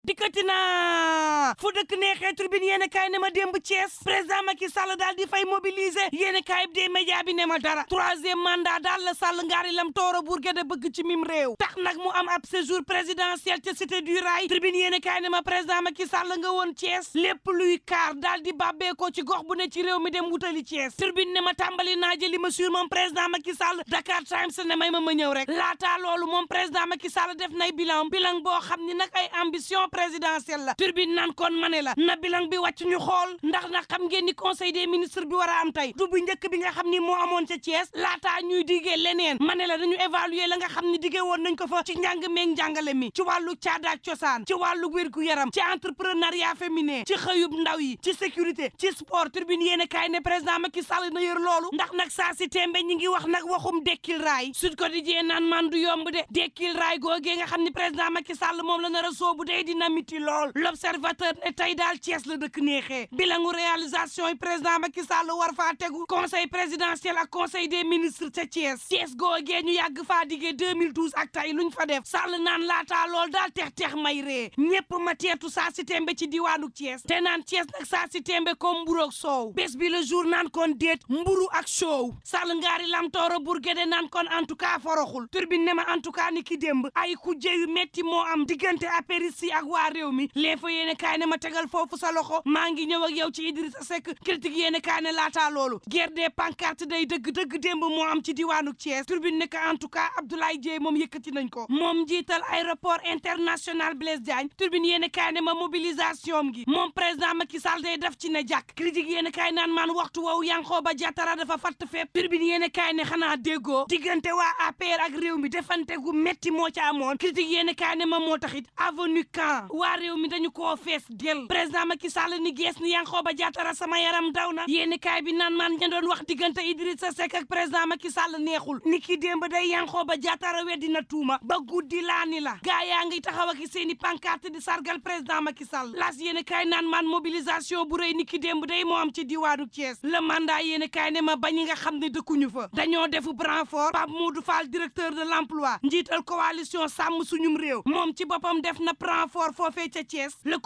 dikkati na fu dëkk neexee tribune yéen kaay ne ma démb Thiès président Macky Sall daal di fay mobiliser yéen kaay bi dee média bi ne ma dara troisième mandat daal la Sall ngaari lam tooro burge de bëgg ci mim réew tax nag mu am ab séjour présidentiel ca cité du rail tribune yéen kaay ne ma président Macky Sall nga woon Thiès lépp luy kaar daal di bàbbee ko ci gox bu ne ci réew mi dem wutali Thiès tribune ne ma tàmbali naa jëli mesure moom président Macky Sall Dakar Times ne may ma ñëw rek laataa loolu moom président Macky Sall def nay bilan boo xam ni nag ay ambition présidentielle la turbine naan kon ma ne la na bilan bi wàcc ñu xool ndax nag xam ngeen ni conseil des ministres bi war a am tey du bu njëkk bi nga xam ni moo amoon ca Thiès laataa ñuy diggee leneen ma ne la dañu évaluer la nga xam ni diggee woon nañ ko fa ci njàng meeg njàngale mi ci wàllu caada ak cosaan ci wàllu wér-gu-yaram ci entrepreneuriat féminin ci xëyub ndaw yi ci sécurité ci sport turbine yéen kaay ne président Macky Sall na yor loolu ndax nag saa si tembe ñi ngi wax nag waxum dekkil raay Sud Quotidien naan man du yomb de dekkil raay googee nga xam ni président Macky Sall moom la nar a soobu day dina miti lool l'observateur ne tey daal Thiès la dëkk neexee bilangu réalisation yi président Macky Sall war faa tegu conseil présidentiel ak conseil des ministres ca Thiès googee ñu yàgg faa diggee 2012 ak tey luñ fa def Sall naan laataa lool daal tex may ree ñépp ma teetu saa si tembe ci diwaanu Thiès te naan Thiès nag saa si tembe comme mburu ak soow bés bi le jour naan kon déet mburu ak soow Sall ngaari lam tooro burgede naan kon en tout cas foroxul turbine ne ma en tout cas ni ki démb ay kujje yu metti moo am diggante apéris yi ak waa réew mi lee fa yéene kaay ne ma tegal foofu sa loxo maa ngi ñëw ak yow ci Idrissa Seck critique yéene kaay ne laataa loolu guerre des pancartes day dëgg démb moo am ci diwaanu Thiès turbine ne que en tout cas Abdoulaye Dieye moom yëkkati nañ ko moom jiital aéroport international Blaise Diagne turbine yéene kaay ne ma mobilisation gi moom président Macky Sall day def ci ne jàkk critique yéene kaay naan maan waxtu woowu Yankhoba Diattara dafa fatt fépp turbine yéene kaay ne xanaa déggoo diggante waa APR ak réew mi defante gu metti moo ca amoon critique yéene kaay ne ma moo taxit avenue Caen waa réew mi dañu koo fees del président Macky Sall ni gees ni Yankhoba Diattara sama yaram daw na yéene kaay bi naan maan ña doon wax diggante Idrissa Seck ak président Macky Sall neexul ni ki démb day Yankhoba Diattara weddi na tuuma ba guddi laa ni la gaa yaa ngi taxaw ak seeni pancarte di sargal président Macky Sall las yéene kaay naan maan mobilisation bu rëy ni ki démb day moo am ci diwaanu Thiès le mandat yéene kaay ne ma bañi nga xam ne dëkkuñu fa dañoo defu renfort Pape Modou Fall directeur de l'emploi njiital coalition sàmm suñum réew moom ci boppam def na renfort foofee ca Thiès le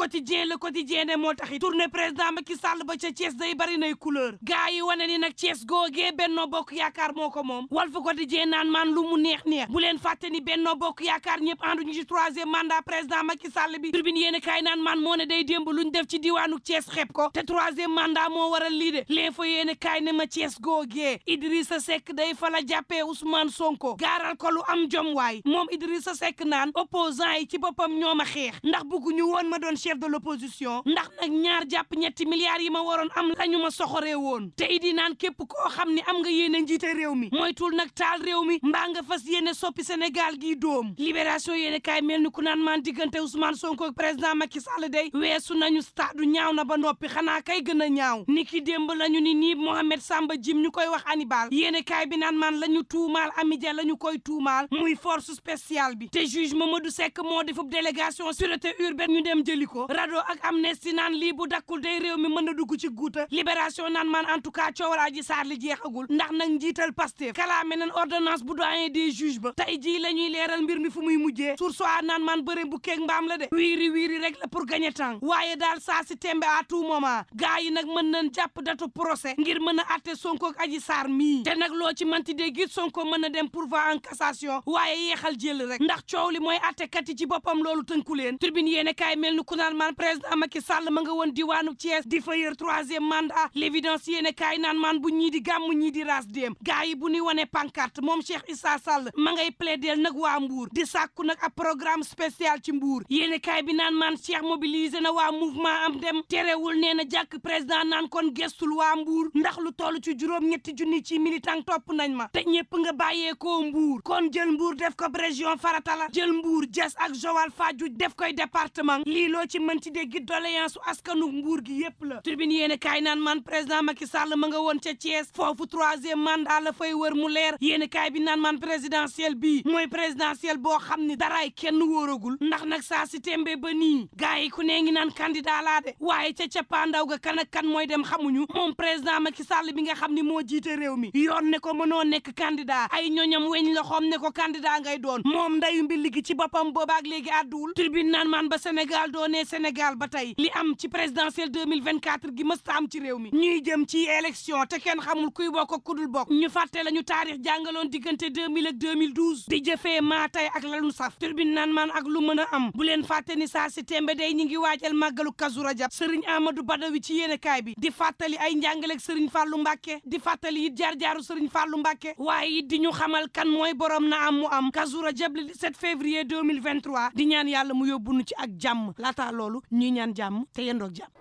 quotidien ne moo taxit tournée président Macky Sall ba ca Thiès day bari nay couleur gaa yi wane ni nag Thiès googee Benno Bokk Yaakaar moo ko moom Walf Quotidien naan maan lu mu neex bu leen fàtte ni Benno Bokk Yaakaar ñëpp ànduñu ci troisième mandat président Macky Sall bi tribune yéen kaay naan maan moo ne day démb luñ def ci diwaanu Thiès xeeb ko te troisième mandat moo waral lii de l'info yéen kaay ne ma Thiès googee Idrissa Seck day fa la jàppee Ousmane Sonko gaaral ko lu am jom waay moom Idrissa Seck naan opposant yi ci boppam ñoo ma xeex ndax bëgguñu woon ma doon chef de l'opposition ndax nag ñaar jàpp ñetti milliards yi ma waroon am lañu ma soxoree woon te idi naan képp koo xam ni am nga yéene njiite réew mi moytul nag taal réew mi mbaa nga fas yéene soppi Sénégal gi doom libération yéene kaay mel ni ku naan maan diggante Ousmane Sonko ak président Macky Sall day weesu nañu stade ñaaw na ba noppi xanaa kay gën a ñaaw ni ki démb lañu ni nii Mohamed Samba Jim ñu koy wax Hannibal yéene kaay bi naan maan lañu tuumaal Amidia lañu koy tuumaal muy force spéciale bi te juge Mamadou Seck moo defub délégation sûreté urbaine ñu dem jëli ko rado ak Amnesty naan lii bu dakkul day réew mi mën na dugg ci guuta libération naan maan en tout cas coowal Adji Sarr li jeexagul ndax nag njiital Pastef kalaame nan ordonnance bu doyen des juges ba tey jii la ñuy leeral mbir mi fu muy mujjee source a naan maan bëre bu keeg mbaam la de wiiri rek la pour gagner temps waaye daal saa si tembe à tout moment gars yi nag mën nañ jàpp datu procès ngir mën a atte Sonko ak Adji Sarr mii te nag loo ci manti dee git Sonko mën na dem pourvoi en cassation waaye yeexal jël rek ndax coow li mooy attekat yi ci boppam loolu tënku leen tribune yéene kaay mel ni ku naan maan président Macky Sall ma nga woon diwaanu Thiès di fa yër troisième mandat l'évidence yéene kaay naan maan bu ñii di gàmm ñii di ras dem gars yi bu ñuy wane pancarte moom Cheikh Issa Sall ma ngay plaider nag waa Mbour di sàkku nag ab programme spécial ci Mbour yéene kaay bi naan maan Cheikh mobilisé na waa mouvement am dem terewul nee na jàkk président naan kon gestul waa Mbour ndax lu toll ci juróom-ñetti junni ci militant topp nañ ma te ñëpp nga bàyyeekoo Mbour kon jël Mbour def ko région farata la jël Mbour Diass ak Joal Fadiouth def koy département lii loo ci mën ci dégg doléance askanu Mbour gi yépp la tribune yéene kaay naan man président Macky Sall ma nga woon ca Thiès foofu troisième mandat la fay wër mu leer yéene kaay bi naan man présidentiel bii mooy présidentiel boo xam ni daraay kenn wóoragul ndax nag saa si tembe ba nii gars yi ku nee ngi naan candidat laa de waaye ca cappaandaw ga kan ak kan mooy dem xamuñu moom président Macky Sall bi nga xam ni moo jiite réew mi yoon ne ko mënoo nekk candidat ay ñoñam weñ loxoom ne ko candidat ngay doon moom ndayu mbi ligi ci boppam boobaak léegi àdduwul tribune naan maan ba Sénégal doonee Sénégal ba tey li am ci présidentielle 2024 gi mësta am ci réew mi ñuy jëm ci élection te kenn xamul kuy bokk ak kudul bokk ñu fàtte la ñu taarix jàngaloon diggante 2000 ak 2012 di jëfee maa tey ak lalu saf turbine naan maan ak lu mën a am bu leen fàtte ni saa si tembe day ñi ngi waajal màggalu Kazu Rajab sëriñ Amadou Badawi ci yéenekaay bi di fàttali ay njàngaleeg sëriñ Fàllu Mbàkke di fàttali it jaar-jaaru sëriñ Fàllu Mbàkke waaye it di ñu xamal kan mooy borom na am mu am Kazu Rajab le 17 février 2023 di ñaan yàlla mu yóbbu nu ci ak jàmm laataa loolu ñuy ñaan jàmm te yendoog jàmm